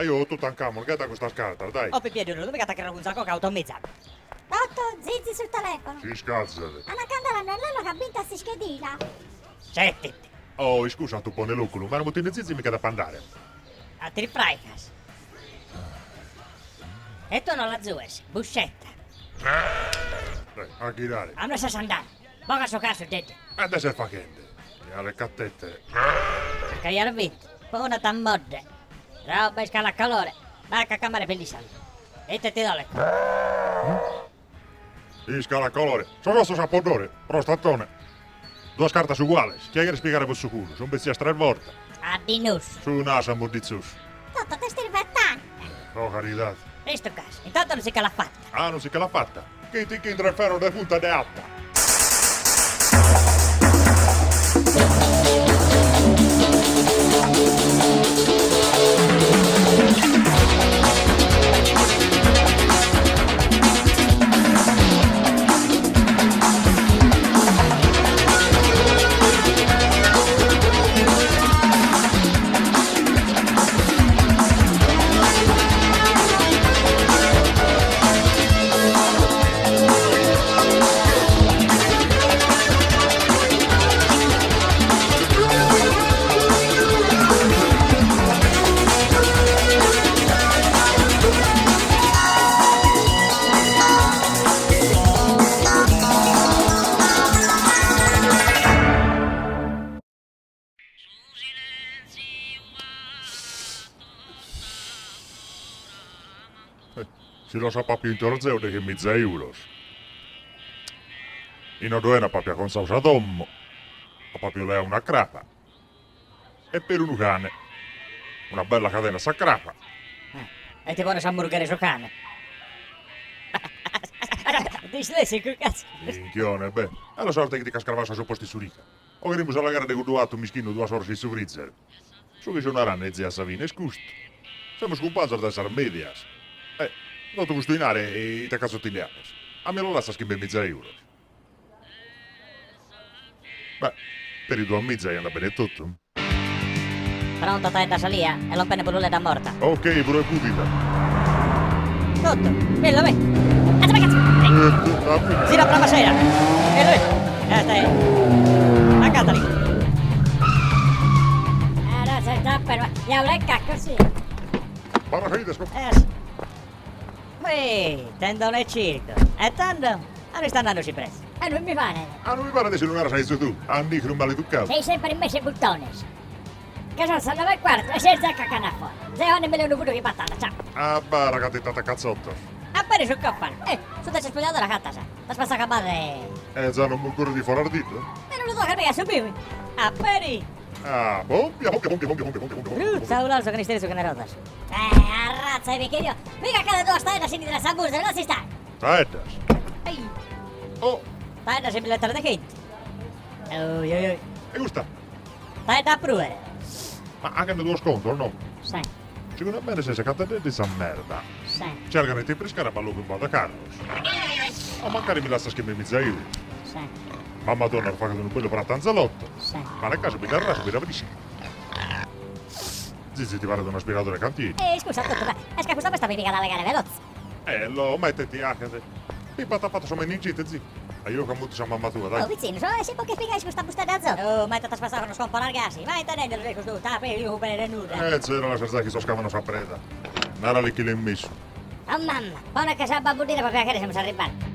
Ajò, Tutankhamon, ghetta custas cartas, dai. O Pipieddu, no mi ch'at cun sa coca automiza. Totò, Zizi su telefono. Si scazzat. Anna Candela no est lello ch'at bintu a s'ischedina. Setit. Oh, iscusa tupone loculu, ma mutinde Zizi mi che depo andare. A ti fraicas. E tue no l'azues, buscetta. Dai, a ghirare. A ue ses andande? Boga su casu, Dedde. E ite ses faghende? Diale catete. Ch'aiat bintu, pone a modde. Roba iscala calore, bae a camare pellissala. Ite ti dolet? Iscala colore, sos ossos a Poddore, prostatone. Duas cartas uguales, chie cheres pigare pro su culu, sun bessias tres bortas. A dinussu. Su nasu a mudditzosu. Totò t'est irvetande. Pro caridade. Istu casu, intantu non si che l'at fatta. Ah, non si che l'at fatta? Chi ti ch'intret ferros de punta de atta. Si los apo bintos zeo deghemiza euros. In Oddoena apo acontzadu sa domo, apo leadu una crapa e peri unu cane. Una bella cadena a sa crapa. E ti pones a murghere su cane. Dislessicu, cazzo. Minchione, beh. E la sorte chi ti ch'as cravadu sa supposta in s'urica. O cherimus allagare de cuddu 'atu mischinu duas oras in su freezer? Su chi so narande zia Savina est custu. Semus cumpanzos dae sas medias. E totu custu 'inare ite cazzo ti nde 'aghes? A mi los lassas chimbemiza euros? Beh, peri duamiza ja andat bene totu. Pronta taedda salia e lompende puru ledda morta. Ok, puru e pudida. Totu, bellu bè. Azza ma cazzo. Zira bramasera. Bellu bè. Esta è. Accattali. Adesso è tapper, ja lecca così. Paracaídas. Es. Uè, tendone e circo. E tando? A ue sta andando si prezzu? E non mi pare. Ah, non mi pare si lu naras aizu tu, a nigru maleducadu. Sei sempre in mesu 'e buttones. Ca son sas noe e cuartu e ses già cacande a fora. Zeo ando a mi leare unu puddu chin patata, ciao. Abbara ca ti t'at a catzottos. Aperi su cofanu. Eh, su de s'ispugliadora agattas. T'as passadu cabada e... E già non m'ancora di forardiddu. E non lu toccas mica su biu. Aperi. Ah, pompia, pompia, pompia, pompia, pompia, pompia, pompia. Ruzza, ulalzu chene isterzu chene rodas. Eh, arratza 'e bichilio. Mica cada duas taeddas in intra sa burza, non s'istat. Taeddas? Ei. Oh. Taeddas in billettas de chentu. Oi, oi, oi. E custa? Taedda a pruere. Ma aghende duos contos, no? Sì. Segundu a mene ses acattendeddi sa merda. Sì. Cerca de ti friscare a ballu cun Bada Carlos. O mancari mi lassas chimbemiza euros. Sì. Mamma tua nos faghet unu bellu pratu anzelotto. Sì. Pane e casu, bidda rasu, birra frisca. Zizi ti paret un'aspiradore cantieri. E iscusa totu, ma est ca custa festa mi pigat a allegare velotze. Ello, ma ite ti 'aghet? Pippa t'at fatu sa meningite, zi. Ajò ca mutis a mamma tua, dai. Oh, pitzinnos, e si po che pigais custa bustedda azotu? Oh, ma ite t'as passadu a nos comporare gasi? Ma ite nende lu ses custu taperiu bene de nudda? E zera la ses zai chi sos cavanos a preda. Narali chi l'est missu. Oh mamma, pone che s'abba a buddire pro piaghere semus arribande.